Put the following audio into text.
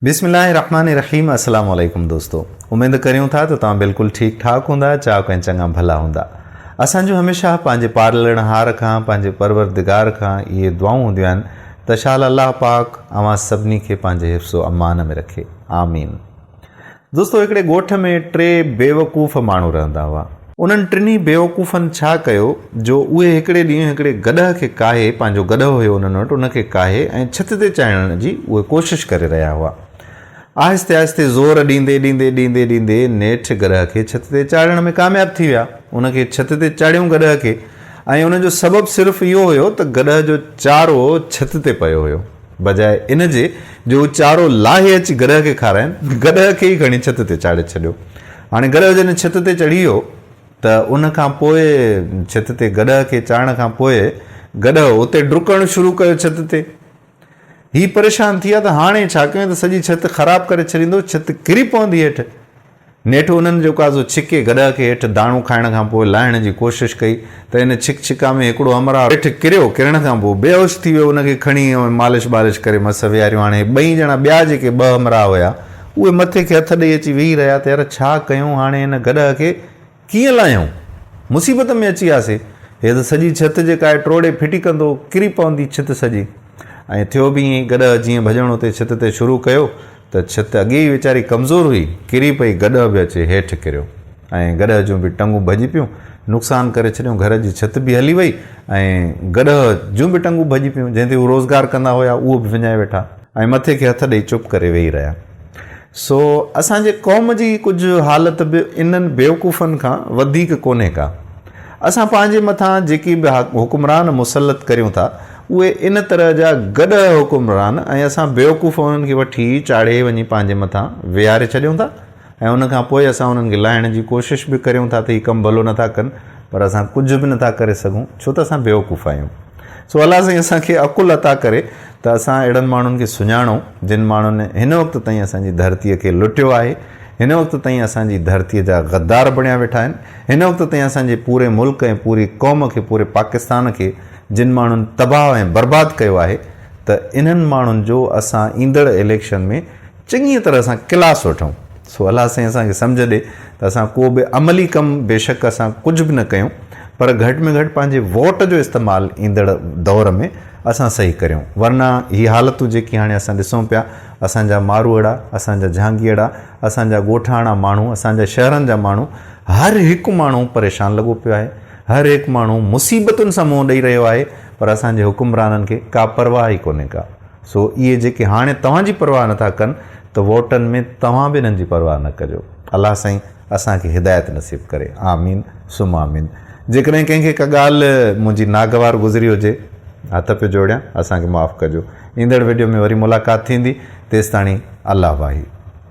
بسم الله الرحمن الرحيم السلام عليڪم دوستو اميد ڪريون ٿا ته توهان بلڪل ٺيڪ ٺاڪ هوندا چاڪ ۽ چڱا ڀلا هوندا اسان جون هميشه پنهنجي پالڻهار کان پنهنجي پروردگار کان اهي دعائون هونديون آهن ته شال الله پاڪ اوهان سڀني کي پنهنجي حفظ و امان ۾ رکي آمين دوستو هڪڙي ڳوٺ ۾ ٽي بيوقوف ماڻهو رهندا هئا. انهن ٽنهي بيوقوفن ڇا ڪيو جو اهي هڪڙي ڏينهن هڪڙي گڏهه کي ڪاهي، پنهنجو گڏهه هيو انهن وٽ، ان کي ڪاهي ۽ ڇت تي چاڙهڻ جي اهي ڪوشش ڪري رهيا هئا. آهستي آهستي زور ڏيندي ڏيندي ڏيندي ڏيندي نيٺ گڏهه کي ڇت تي چاڙهڻ ۾ ڪامياب ٿي ويا. ان کي ڇت تي چاڙهيون گڏهه کي ۽ ان جو سبب صرف اهو هيو ته گڏهه جو چارو ڇت تي پيو هيو. بجاء ان جي جو هو چارو لاهي اچي گڏهه کي کارائين، گڏهه کي ئي کڻي ڇت تي چاڙهي ڇڏيو. هاڻي گڏهه جڏهن ڇت تي چڙهي ويو ته ان کان پوء ڇت تي گڏهه کي چاڙهڻ کان پوء گڏهه اتي ڊڪڻ شروع ڪيو ڇت تي. هي پريشان ٿي ويا ته هاڻي ڇا ڪيون ته سڄي ڇت خراب ڪري ڇڏيندو، ڇت ڪري پوندي هيٺ. نيٺ انهن جو ڪازو ڇڪي گڏهه کي هيٺ داڻو کائڻ کان پوء لاهڻ جي ڪوشش ڪئي ته ان ڇڪ ڇڪا ۾ هڪڙو همراهه هيٺ ڪريو، ڪرڻ کان پوء بيهوش ٿي ويو، ان کي کڻي ۽ مالش ٻالش ڪري مس ويهاريون، هاڻي هي ٻئي ڄڻا ٻيا جيڪي ٻه همراهه هيا اهي مٿي کي هٿ ڏئي اچي ويهي رهيا ته يار ڇا ڪيون هاڻي هن گڏهه کي ڪيئن لاهيون؟ مصيبت ۾ اچي وياسي، هي ته سڄي ڇت جيڪا آهي ٽوڙي ڦٽي ڪندو، ڪري پوندي ڇت سڄي. ۽ ٿيو به ائين ئي، گڏهه جيئن ڀڄڻ اتي ڇت تي شروع ڪيو ته ڇت اڳي ئي ويچاري ڪمزور هئي، ڪري پئي، گڏهه به اچي هيٺ ڪريو ۽ گڏهه جون به ٽنگون ڀڄي پيون، نقصان ڪري ڇڏيون، گهر جي ڇت به هلي وئي ۽ گڏهه جون به ٽنگون ڀڄي پيون، جنهن تي هو روزگار ڪندا هيا، اهو به وڃائي ويٺا. ۽ مٿي کي هٿ ڏئي چپ ڪري ويهي رهيا. سو اسان جي قوم جي ڪجهه حالت به انهن بيوقوفن کان وڌيڪ ڪونهي ڪا. اسان پنهنجي مٿان جيڪي به حڪمران مسلط ڪريون ٿا، اهي ان طرح جا گڏهه حڪمران ۽ اسان بيوقوف انهن کي وٺي چاڙهي وڃي پنهنجي مٿان ويهاري ڇڏيون ٿا ۽ ان کان پوء اسان انهن کي لاهڻ جي ڪوشش به ڪريون ٿا ته هي ڪم ڀلو نٿا ڪن پر اسان ڪجهه به نٿا ڪري سگهون ڇو ته اسان بيوقوف آهيون. سو الله سائين اسان کي عقل عطا ڪري ته اسان اهڙن ماڻهن کي سڃاڻون جن ماڻهن هن وقت تائين اسان جي ڌرتيء کي لٽيو آهي، هن وقت تائين اسان جي ڌرتيء جا غدار بڻيا ويٺا آهن، هن وقت تائين اسان جي پوري ملڪ ۽ پوري قوم کي پوري پاڪستان کي جن ماڻهن تباهه ۽ برباد ڪيو آهي ته انهن ماڻهن جو اسان ايندڙ اليڪشن ۾ چڱيء طرح سان ڪلاس وٺون. سو الله سائين اسان کي سمجهه ڏي ته اسان ڪو به عملي ڪم بيشڪ اسان ڪجهه به نه ڪيون پر گهٽ ۾ گهٽ پنهنجي ووٽ جو استعمال ايندڙ دور ۾ اسان صحيح ڪريون ورنه هي حالتون جيڪي هاڻي اسان ڏسون پيا اسان جا ماروئڙا اسان جا جهانگيئڙا اسان جا ڳوٺاڻا ماڻهو اسان جا شهرن جا ماڻهو هر هڪ ماڻهو پريشان لڳو پيو آهي هر هڪ ماڻهو مصيبتن سان منهن ڏئي رهيو آهي پر اسان جي حڪمرانن کي ڪا پرواهه ئي ڪونهي ڪا. سو اهي جيڪي هاڻي توهان جي پرواهه نٿا ڪن ته ووٽن ۾ توهان به انهن جي پرواهه نه ڪجو. الله سائين اسان کي هدايت نصيب ڪري. آمين ثم آمين. جيڪڏهن ڪنهن کي ڪا ڳالهه منهنجي ناگوار گذري هجي هٿ پيو جوڙيان اسان کي معاف ڪجو. ايندڙ وڊيو ۾ وري ملاقات ٿيندي تيستاڻي الله واهي.